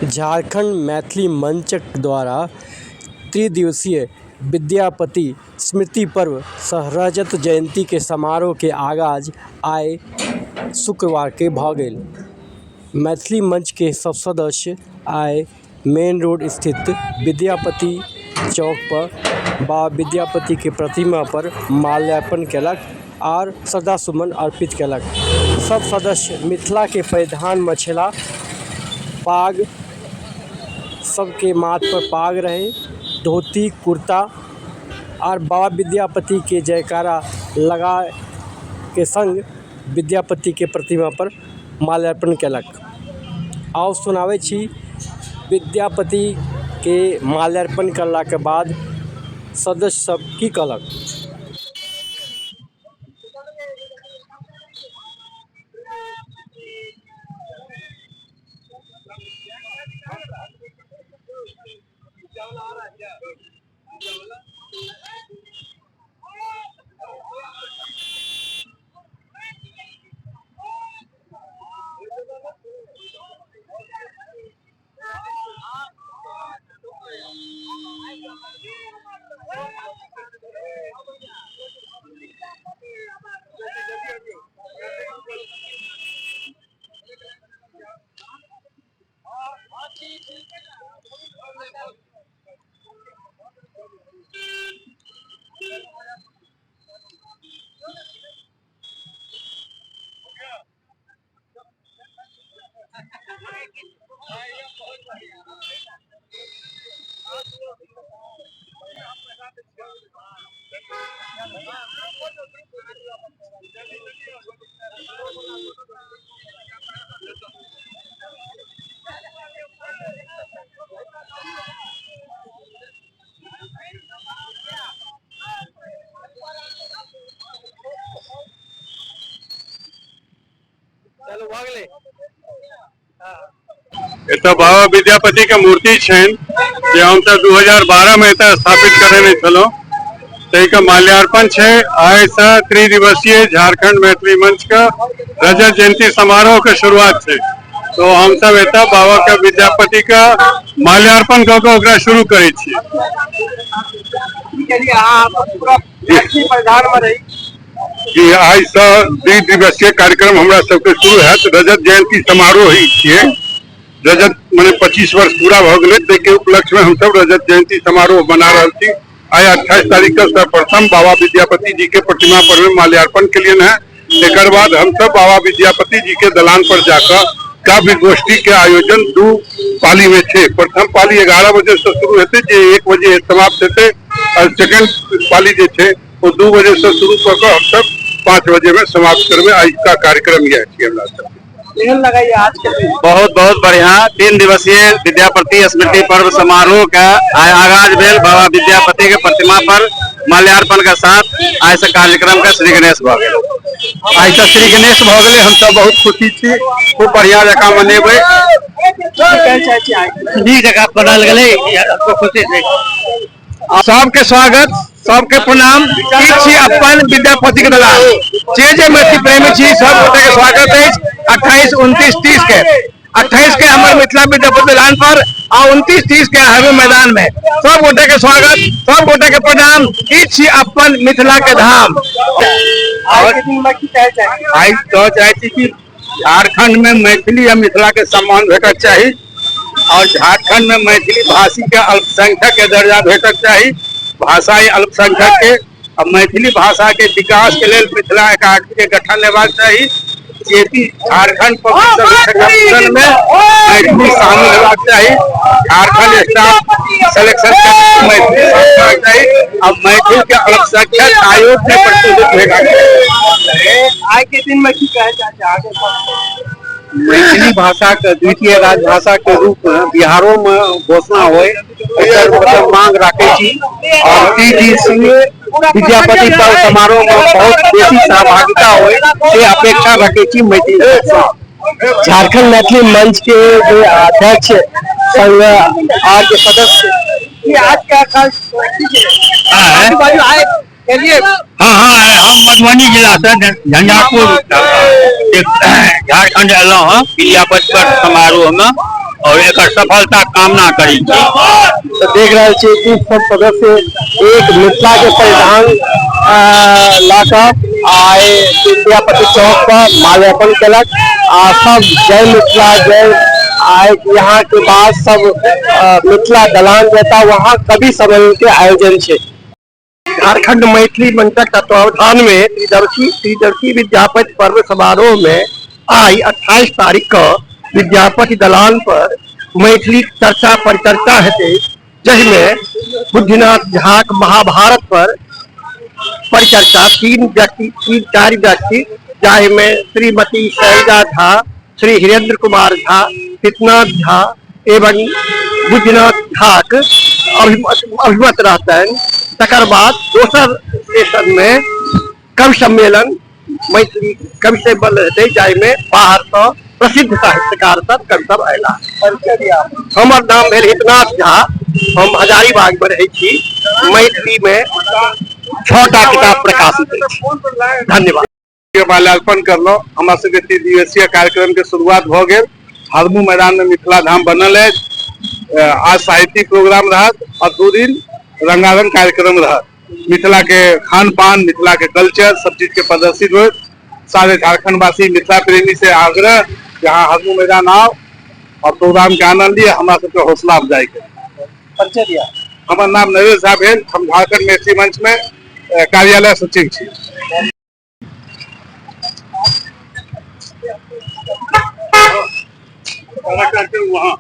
झारखंड मैथिली मंचक द्वारा त्रिदिवसीय विद्यापति स्मृति पर्व सह रजत जयंती के समारोह के आगाज आइ शुक्रवार के भ गेल। मैथिली मंच के सब सदस्य आइ मेन रोड स्थित विद्यापति चौक पर बाबा विद्यापति के प्रतिमा पर माल्यार्पण केलक आर श्रद्धा सुमन अर्पित केलक। सब सदस्य मिथिला के परिधान में छला, पाग सबके माथ पर पाग रहे, धोती कुर्ता आर बाबा विद्यापति के जयकारा लगा के संग विद्यापति के प्रतिमा पर माल्यार्पण केलक। आउ सुनाबै छी विद्यापति के माल्यार्पण करला के बाद सदस्य सब की कहलक। एतऽ बाबा विद्यापति के मूर्ति छनि जे हमसब 2012 में एतऽ स्थापित करेने छलहुँ, ताहिके माल्यार्पण छै। आइ से त्रिदिवसीय झारखंड मैथिली मंच के रजत जयंती समारोह के शुरुआत छै, तो हमसब एतऽ बाबा के विद्यापति के माल्यार्पण कऽ के ओकरा शुरू करै छियै। जी, आइ से त्रिदिवसीय कार्यक्रम हमरा सबके शुरू हैत। रजत जयंती समारोह ही छियै। रजत मने 25 वर्ष पूरा भऽ गेलै, ताहिके उपलक्ष्य में हमसब रजत जयंती समारोह मना रहल छी। आइ 28 तारीख के सर्वप्रथम बाबा विद्यापति जी के प्रतिमा पर में माल्यार्पण केलियन है। एकर बाद हमसब बाबा विद्यापति जी के दलान पर जाकर काव्य गोष्ठी के आयोजन 2 पाली में छै। प्रथम पाली 11 बजे से शुरू हेतै, जे 1 बजे समाप्त हेतै, और सेकंड पाली जे छै वो 2 बजे से शुरू कऽ के हमसब 5 बजे में समाप्त करबै। आज का कार्यक्रम यह छै हमरा सबके। बहुत बहुत बढ़िया 3 दिवसीय विद्यापति स्मृति पर्व समारोह के आइ आगाज भेल बाबा विद्यापति के प्रतिमा पर माल्यार्पण के साथ। आइ से कार्यक्रम के श्री गणेश भऽ गेल। आइ से श्री गणेश भऽ गेलै, हमसब बहुत खुशी छी, खूब बढ़िया जकाँ मनेबै। नीक जकाँ मनायल गेलै, खुशी छै। सबके स्वागत, सबके प्रणाम। ई छी अपन विद्यापति के दलान। जे जे मैथिली प्रेमी छी सब गोटे के स्वागत अछि। 28, 29, 30 के, 28 के हमर मिथिला विद्यापति दलान पर आ 29, 30 के हाईवे मैदान में सब गोटे के स्वागत, सब गोटे के प्रणाम। ई छी अपन मिथिला के धाम। आइ कह चाहे छी कि झारखंड में मैथिली आ मिथिला के सम्मान भेटक चाही और झारखंड में मैथिली भाषी के अल्पसंख्यक के दर्जा भेटक चाही, भाषाई अल्पसंख्यक के, और मैथिली भाषा के विकास के लेल मिथिला अकादमी के गठन हेबाक चाही। JP Jharkhand public service commission में मैथिली शामिल हेबाक चाही, झारखंड स्टाफ सिलेक्शन कमीशन में मैथिली शामिल हेबाक चाही और मैथिली के अल्पसंख्यक आयोग में प्रतिनिधित्व हेबाक चाही। आइ के दिन में की कहै चाहै छी आगे? मैथिली भाषा के द्वितीय राजभाषा के रूप में बिहारो में घोषणा होय, एकर मतलब मांग राखै छी। और त्रिदिवसीय विद्यापति पर्व समारोह में बहुत बेसी सहभागिता होय से अपेक्षा रखै छी मैथिली भाषा। झारखंड मैथिली मंच के जे अध्यक्ष संग आर के सदस्य आज का खास हाँ हाँ, हम मधुबनी जिला से झंझारपुर झारखंड एलहुँ हँ विद्यापति पर्व समारोह में। और एकर सफलता कामना करै छी। तऽ देख रहल छियै कि सब सदस्य एक मिथिला के परिधान लऽ कऽ आइ विद्यापति चौक पर माल्यार्पण केलक आ सब जय मिथिला जय। आइ यहाँ के बाद सब मिथिला दलान जेता, वहाँ कवि सम्मेलन के आयोजन छै। झारखंड मैथिली मंचक तत्वावधान में त्रिदिवसीय विद्यापति पर्व समारोह में आई 28 तारीख के विद्यापति दलान पर मैथिली चर्चा परिचर्चा हेतै, जाहिमे बुद्धिनाथ झाक महाभारत पर परिचर्चा तीन व्यक्ति, तीन चारि व्यक्ति, जाहिमे श्रीमती शैलजा झा, श्री हिरेंद्र कुमार झा, हितनाथ झा एवं बुद्धिनाथ झाक अभिमत रहतनि। तकर बाद दोसर सेशन में कवि सम्मेलन, मैथिली कवि सम्मेलन हेतै, जाहिमे बाहरसँ प्रसिद्ध साहित्यकार सब, कवि सब अयलाह। हमर नाम भेल हितनाथ झा, हम हजारीबाग में रहै छी। मैथिली में 6टा किताब प्रकाशित अछि। धन्यवाद। के माल्यार्पण करलहुँ। हमरा सबके त्रिदिवसीय कार्यक्रम के शुरुआत भऽ गेल। हरमू मैदान में मिथिला धाम बनल अछि। आज साहित्यिक प्रोग्राम रहत और 2 दिन रंगारंग कार्यक्रम रहत। मिथिला के खान पान, मिथिला के कल्चर, सब चीज के प्रदर्शित होत। सारे झारखंड वासी मिथिला प्रेमी से आग्रह, यहाँ हरमू मैदान आओ और प्रोग्राम के आनंद लिय, हमरा सबके हौसला अफजाई के। हमर नाम नरेश झा भेल, हम झारखंड मैथिली मंच में कार्यालय सचिव छी। वहाँ